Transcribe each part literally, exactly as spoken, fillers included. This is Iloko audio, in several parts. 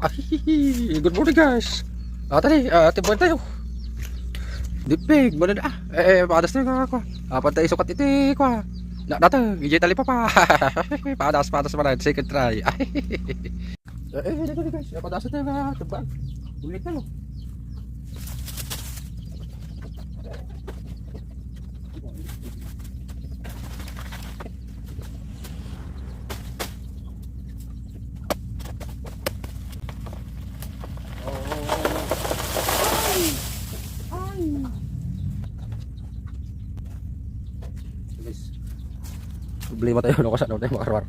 Ay, good morning, guys. Ah, tali, ah, timbangan tayo. Dipig, mana na, ah. Eh, eh, padas tayo nga, kwa. Ah, pantay sukat iti, kwa. Na, natag, ijay talipapa. Padas, padas mana, second try. Ay. Eh, eh, dito, guys. Eh, padas tayo nga, timbang. Ulit tayo. Guys, problema tayo, no, kasi ano tayo makarwar.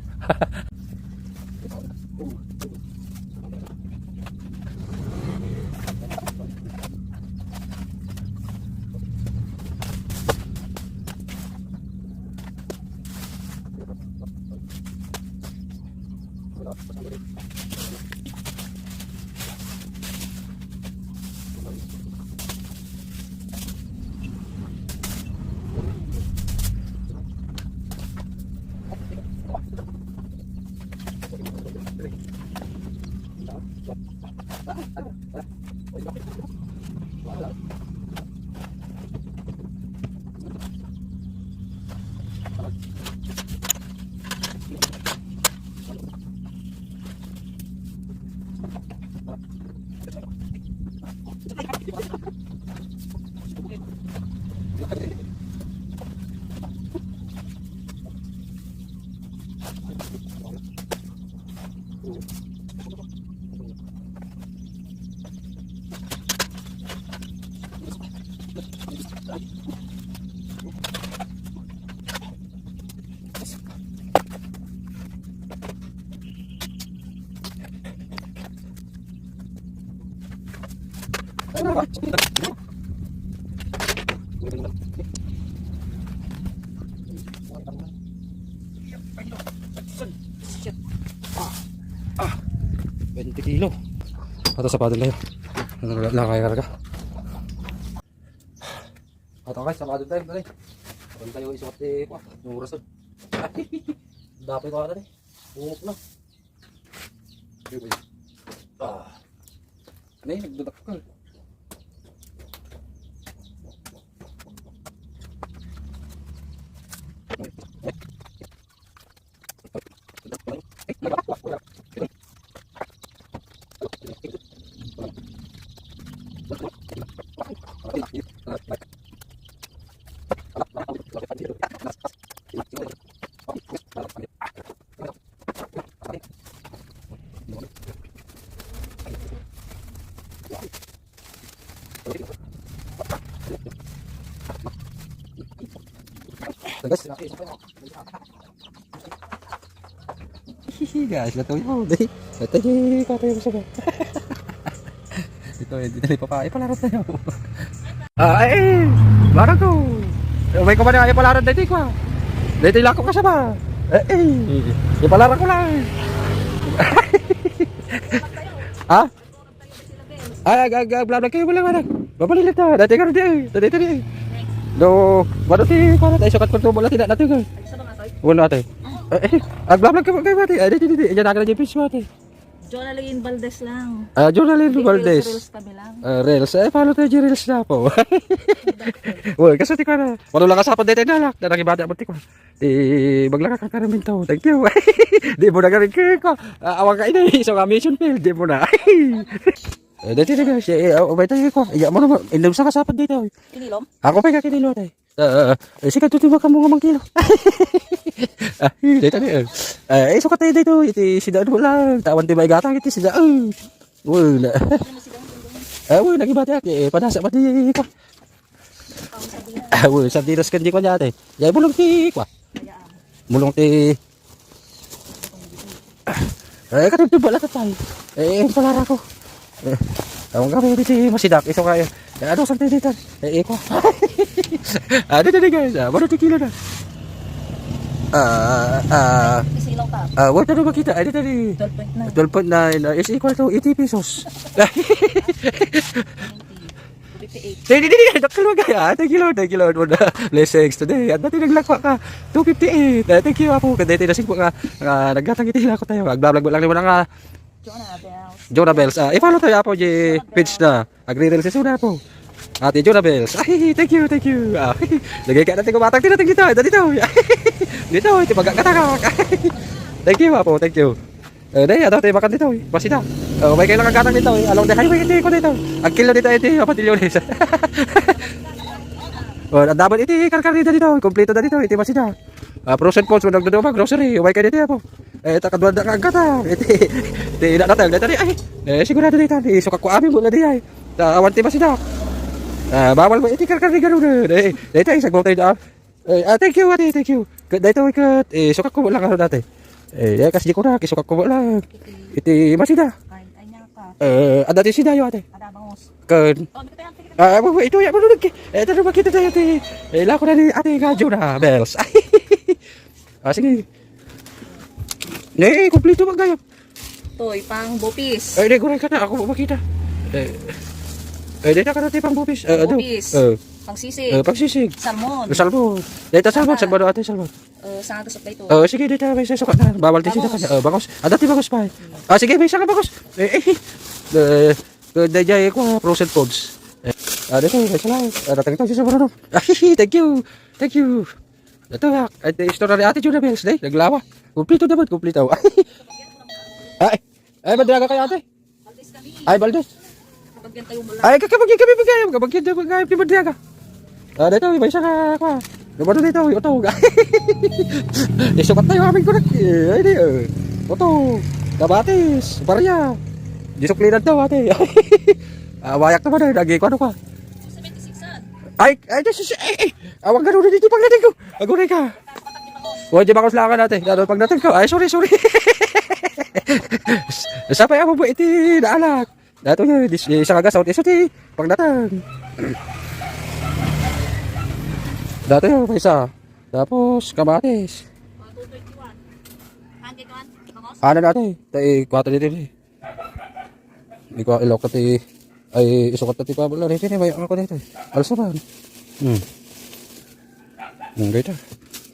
Ah, ah, twenty kilo. Ato sa paddle tayo. Ano na lang kayo karga? Ato guys, sa paddle tayo, dali. Ato tayo isukat eh, kwa, yung orasan. Dapat ko ata eh. Bungok na. Ah. Ano yun? Nagdadakkel. Hihi, guys, natuyo. Dali. Natuyo, katayo sa ba? Ito, eh, dito, papa. Ipalarat tayo. Ah, ay, eh, barang ko. May kumana, ipalarat dito, kwa. Dito, lako ka sa ba? Eh, eh. Ipalarat ko lang. Ha? Ay, ag, ag, ag, vlog kayo, wala, wala. Mapalilit na. Dati ka rin, eh. Dati, dati, eh. Do, wala ti, para tayo, sukat ko, wala, tidak natin, eh. Wala, ate. Eh, eh, ag, vlog kayo, kayo, ate. Ay, dati, dati. Yan, akin na yung fish, ate. Jonalyn Valdez lang. Ah, Jonalyn Valdez. Reels, reels kami lang. Ah, reels. Eh, follow tayo, reels na po. Well, kasi ti ko na. Wala lang kasapan dito, nalak. Na nakibati mo, ti ko. Ti, maglaka ka karamin tao. Thank you. Di mo na garing ko. Ah, awang ka ini. So, nga mission field. Di mo na. Eh, dati na guys. Eh, oh, may tayo ko. Iya mo naman. Hindi mo sa kasapan dito. Kinilom? Ako pa yung kinilo tayo. Ah, ah, ah. Eh, sikat tutuwa ka mo nga mangkilo. Ah, hindi tayo. Eh, eh, sukat tayo dito. Iti sida ano lang. Tawan ti maigatang iti sida. Ay. Wala. Ah, wala. Nagibati ako. Eh, panasa pati ka. Ah, uy, sardinas kan di ko niya, ate. Yay, bulong ti, kwa. Bulong ti. Eh, katibtib wala tatay. Eh, eh, palara ko. Eh, ang gabi, di ti masidak, iso kayo. Eh, ano, santi dito? Eh, eh, kwa. Ah, dito, dito, guys. Ah, baru ti kilo na. Ah, ah, Isilaw ka. Ah, wala na makita. Ay, dito, di. Twelve point nine. Twelve point nine, ah, is equal to eighty pesos. Fifty-eight. Di, di, di, di, dakkel mo kaya. Thank you, Lord. Thank you, Lord, for the blessings today. At dati naglakwa ka. Two fifty-eight. Eh, thank you, Apo. Kada iti nasing po nga, nga naggatang iti lako tayo. Ag-vlog lang mo na nga. Jonah Bells. Jonah Bells. Ah, i-follow tayo, Apo, di page na. Agri-reels isu na, Apo. Ate Jonah Bells. Ay, thank you, thank you. Ah, lagay ka natin kumatang. Tira, thank you tayo. Dito, dito, ito, magkakatangak. Thank you, Apo, thank you. Eh, dahil, ano, tayo makan dito, eh. Masida. Oh, may kailangan gatang dito, eh. Along the highway, ito, ito, dito. Ang kilo dito, ito, eh, apat milyones. Oh, ang dapat iti karkarida dito, kompleto na dito, iti masida. Ah, frozen foods, wala nagdaduma, grocery, umay kayo dito, Apo. Eh, takadwa na ka agkata. Iti, iti, ina natang, dito, ay, eh, sigurado dito, eh, sukak ko amin mula di ay. Ta, awan ti masida. Ah, bawal mo, iti karkarida, ganun, eh, dito, ay, sagwa tayo daan. Eh, ah, thank you, ate, thank you. Kat, dito, kat, eh, sukak ko lang, ano, dati. Eh, eh, kasi di ko na, kisukak ko lang. Iti masida. Ay, ay, niya ka. Eh, ada ti sidayo, ate. Ada bangus. Ken. Oh, dito yan, sige, dito. Ah, ito, ya, manunod ki. Eh, ito na makita tayo, ate. Eh, lako na ni ate nga, Jonah Bells. Ah, sige. Ne, kompleto man kayo. Toy, pang bupis. Eh, di ko rin ka na. Ako makita. Eh, eh, di na ka natin pang bupis. Eh, ano? Bupis. Eh. Pang sisig. Eh, pang sisig. Salmon. Salmon. Dito salmon, salmon, ate, salmon. Eh, sa gusto pa ito. Oh, sige, dito, may sasukat na. Bawal din sila. Bangus. Oh, bangus. Ah, dati bangus pa eh. Ah, sige, may isa ka bangus. Eh, eh, eh. Eh, dahil dyan, eh, kuha, frozen foods. Eh, ah, dito, may isa lang. Ah, datang ito, si Sobrano. Ah, thank you. Thank you. Ito, ha. Ay, ito, istorya ni Ate Juna Bells, day. Naglawa. Kumplito naman, kumplito. Ay, ay, madriaga kayo, ate? Ay, Valdez. Kabagyan tayo mo lang. Ay, kakabagyan kami, bagay. Kabagyan tayo, bagay. Pimadriaga. Ah, dito, may isa ka, kwa. Lumano dito, yung utog. Isukat tayo, aming kunak. Eh, ay, di, eh. Utog. Kabatis. Barya. Disuklinan daw, ate. Ah, wayak naman, eh. Lagi ko, ano ka? Sa twenty-six, sir. Ay, ay, ay, ay, ay, awag ka na dito pagdating ko. Aguray ka. Wa, di ba ko sila ka dati? Dado pagdating ko. Ay, sorry, sorry. Sa pa ako po iti naalak. Dato yun, dis-, isa ka gasot, isa ti pagdatang. Dato yun, isa. Tapos, kamatis. Ano dati? Tayo, kwatro dito, eh. Ikaw, ilok ka ti, ay, isukat ka ti pablo. Rito ni, may ako dito. Alsa ba? Hmm. Hmm, dito.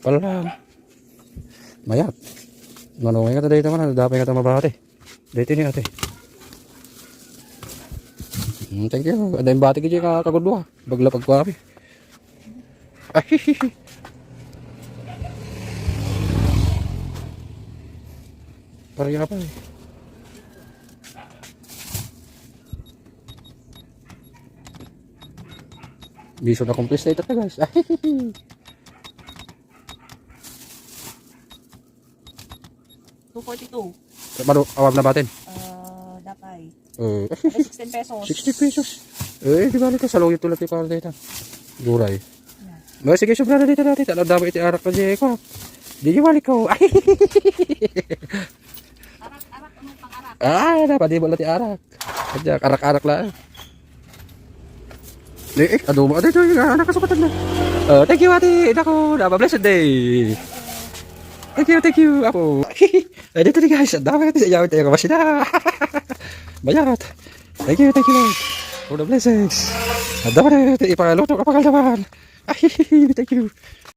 Pala. Mayat. Manungay ka ta dito man, dapay ka ta mabati. Dito ni ate. Hmm, thank you. Ada yung bati ka dyan, kakagudwa. Bagla pagkuha kami. Ay, pareha pa eh. Biso na kumplis na ito, guys. Two forty-two. Maro, awag na batin. Ah, dapay. Eh. Ay, sixteen pesos. Sixty pesos. Eh, di balik ka. Saluyot to lang ti para dito. Guray. Yan. Mga sige, sobra na dito natin. Tala dama iti arak na di ko. Di niya balik ko. Ay. Arak, arak, ano pang arak? Ah, na, padi mo lang ti arak. Kanya, arak-arak lang. Eh, eh, ano mo? Ano ito? Yung anak kasukatan na. Oh, thank you, ate. Naku, have a blessed day. Thank you, thank you, apo. Ay, dito ni guys. Ang dami natin sa iyawin tayo kamasina. Mayat. Thank you, thank you, Lord. For the blessings. Ang dami natin ipaluto kapag naman. Ay, thank you.